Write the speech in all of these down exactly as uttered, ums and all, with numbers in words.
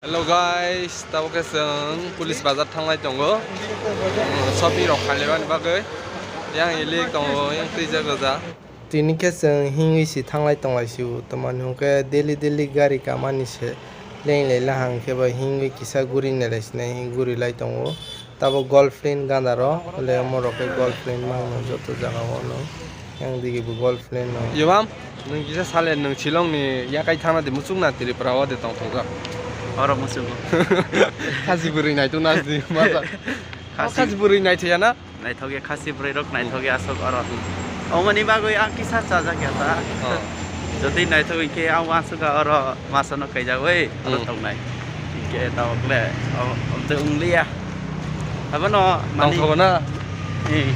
Hello guys, tabuk khe chwng Police Bazar thanglai tongo. Shopping rok khailai mani bagwi. Yang ilik tongo, yang twijak rwjak. Tini khe chwng hingwi si thanglai tonglai si o, tamani hwnkhe daily daily gari kamani se lenglai lahang khe bai hingwi kisa guri nailai sinai guri lai tongo. Tabuk girlfriend ganda rok, le omo rok khe girlfriend mangno joto jaga o no. Yang digi bo girlfriend no. Yobam, nwng kisa sale nwng Shillong ni yakai thangna de muchung na Tripura o de tongthokjak. Oro muchungo. Khasi bwrwi naitu na di masa. Khasi. Khasi bwrwi naithiya na? Naithok ya khasi bwrwi rok, naithok ya aswk oro. Omoni bagwi ang kisa chajak ya ta. Oh. Jodi naithok hinkhe ang uansukha oro masa no kaijagwi oro Hmm. tongnai. Hinkhe tabuk le, o, o tei wng liya. Abono mani, tongthogo na? Eh,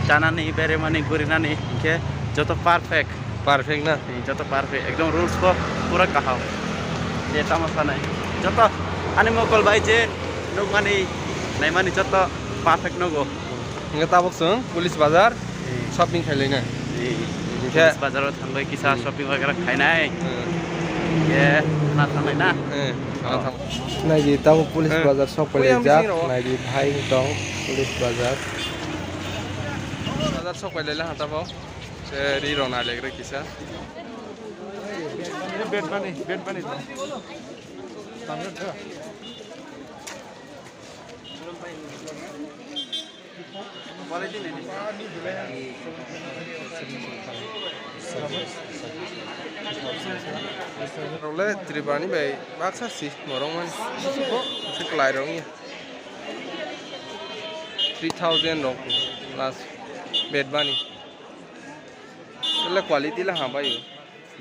chanani, beremani, gurinani, hinkhe joto perfect. Perfect na? Eh, joto perfect. Ekdom rules bo pura kaham. Je tamo sanai. Joto ani mokol bai je nukmani, naimani joto perfect nugo. Hingke tabuk chwng Police Bazar Eh. shopping khailai na. Eh, Hingke Police Bazar o thangwi kisa Hmm. shopping wagera khainai. Hmm. Ye, na thanglai na? Eh, na Oh. thang. Naidi tabuk Police Eh. Bazar sok Kuyang pailai jak. bising rok. Naidi bhai tong Police Bazar. Bazar sok pailai laha tabuk. Se ri rok na legre kisa. Bed bani, bed bani. Role Tripurani bai baksa si morong man. Bo se kwlai rong ya. Three thousand rok last bed bani. Wala quality la ha bai.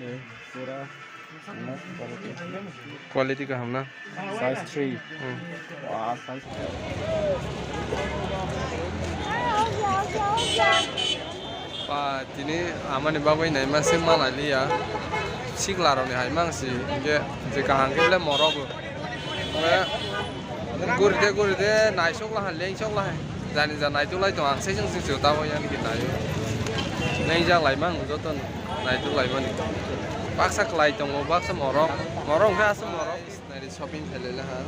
Eh, pura. Quality kaham na? Size three. Hmm. Wah, size three. Pa, tini amani bagwi naima se manai liya. Sikla rokni hai mang si, hingke je kaham khe le morogo. Hingke guride, guride, naisok lahai, lengsok lahai. Jani ja naitok lai tong, ang seseng seseng tabo yang ki nayo. Lengjak lai mang joto naitok lai mani. Baksa kwlai tongo, baksa morok. Morok hwnkhe aswk morok. Naidi shopping khailai laha.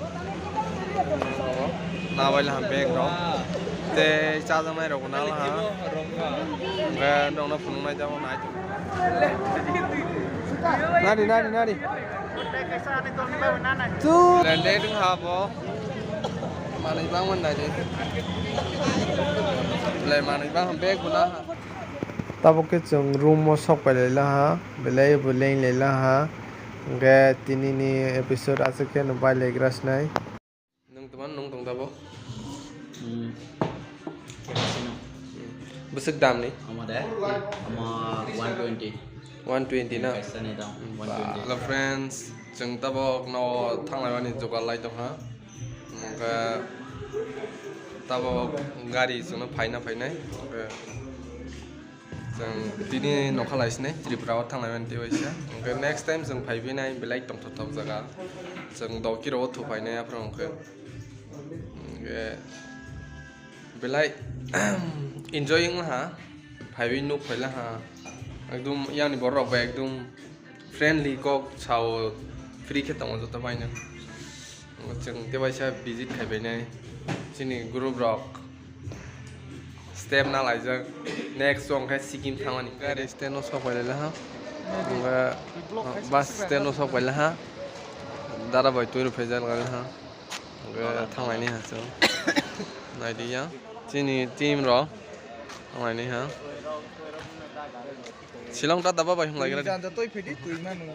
Nabai laha bag rok. Tei chajaknai rok bo nang laha. Hwnkhe nokno phunuknai jabo naitok. Nadi, nadi, nadi. Chu. Le, le, ding ha bo. Manwi bangmani naidi. Le, manwi bang bag bo na ha. Tabuk khe chwng room o sok pailai laha, belai bo lenglai laha. Hwnkhe tini ni episode aswk khe no bai lai gra sinai. Nwng tongmani nwng tong tabuk? Hmm. Cappuccino. Bwswk dam ni? Omo de? Omo one twenty. One twenty na? Kaisa ni dam, Hmm, one twenty. Hello friends, chwng tabuk no thanglai mani jugal lai tong ha. Hwnkhe tabuk gari chwngno phaina phainai. Hwnkhe Chwng tini nokha lai sinai Tripura o thanglai mani tei waisa. Hwnkhe next time chwng phai phinai belai tongthok thok jaga. Chwng dokki rok o thuphainai aphuru hwnkhe. Hwnkhe belai enjoy wng ha. Phaiwi nuk phai laha. Ekdum yang ni borok rok bai ekdum friendly kok sao free khe tongo joto bai no. Chwng tei waisa visit khai bainai chini group rok. Step na laijak. Next song khe Sikkim thangmani. Gari stand o sok pai laha. Hwnkhe bus stand o sok pai laha. Dara bai twi rw phaijak laha. Hwnkhe thanglaini ha chwng. Naidi ya. Chini team rok thanglaini ha. Shillong ta daba bai hwnlai gra di. Janja twi phidi twi manu.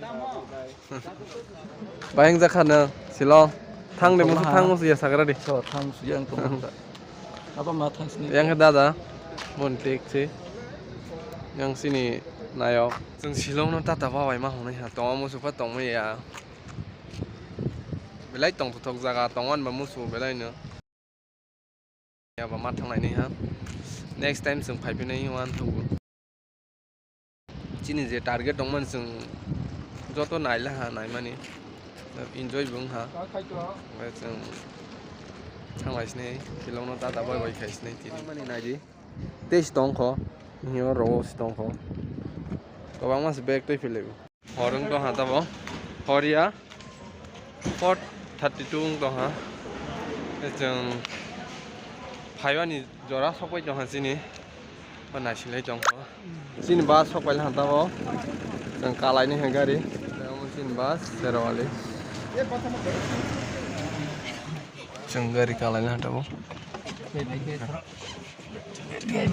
Bai wngjakha no Shillong. Thang de musu thang musu ya sagra di. So thang musu yang tong ta. Aba ma thang sini. Yang khe dada. Bon tik si. Yang sini nayok. Chwng Shillong no ta daba bai ma hwnwi ha. Tongma musu pha tongma ya. Belai tongthok jaga tongwan ba musu belai no. Yaba ma thanglaini ha. Next time chwng phai phinai uanthogo. Chini je target tongmani chwng joto nai laha naimani. Enjoy bo wngha. Omo chwng thanglai sinai Shillong no dada bai bai khai sinai tini. Mani naidi. Tei si tongkho. Hini oro si tongkho. Kwbangma se bag twi philaibo. Hor wng tong ha tabo. Hor ya. Four Thirty two wng tongha. Chwng phaibani jora sokpai tongha chini. Bo naisilai tongkho. Chini bus sokpai tongha tabo. Chwng kalaini hai gari. Tamo chini bus Serwali. Chwng gari kalaini hai tabo.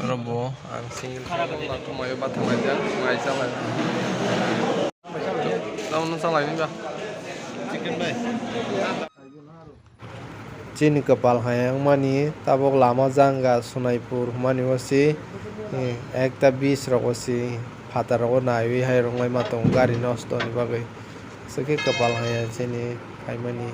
Oro bo ang single phone la thumai ba thumai ja ngai chalai. Tamo no chalai ni ba. Chicken bai. Chini kwpal hai wngmani tabuk lama janga Sonaipur hwnmani o si, eh, ekta bis rogo si phatar rogo naiwi hai rwnglaima tongo gari nosto ni bagwi. Aswk khe kwpal hai ya chini phaimani.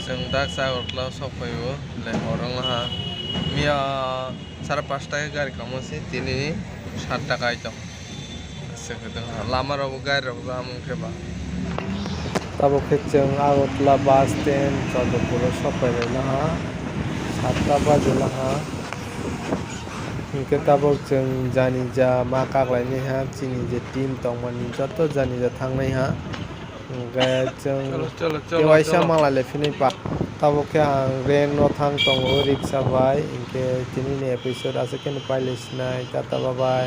Chwng daksa Agartala o sok phaio, le hor wng ha. Miya sara pasta khe gari kamo se, tini sat ta kai tong. Aswk khe tong ha. Lama rogo gari rok jam wng khe ba. Tabuk khe chwng Agartala bus stand Chandapur o sok pai lai na ha. Sat ta baji la ha. Hinkhe tabuk chwng jani ja ma kaklainai ha, chini je team tongmani joto jani ja thangnai ha. Hinkhe chwng Cholo, cholo, cholo, kewaisa cholo. Malai le phini pa. Tabuk khe ang rent no thang tongo riksa bai, hinkhe tini ni episode aswk khe no pailai sinai, tata bye bye.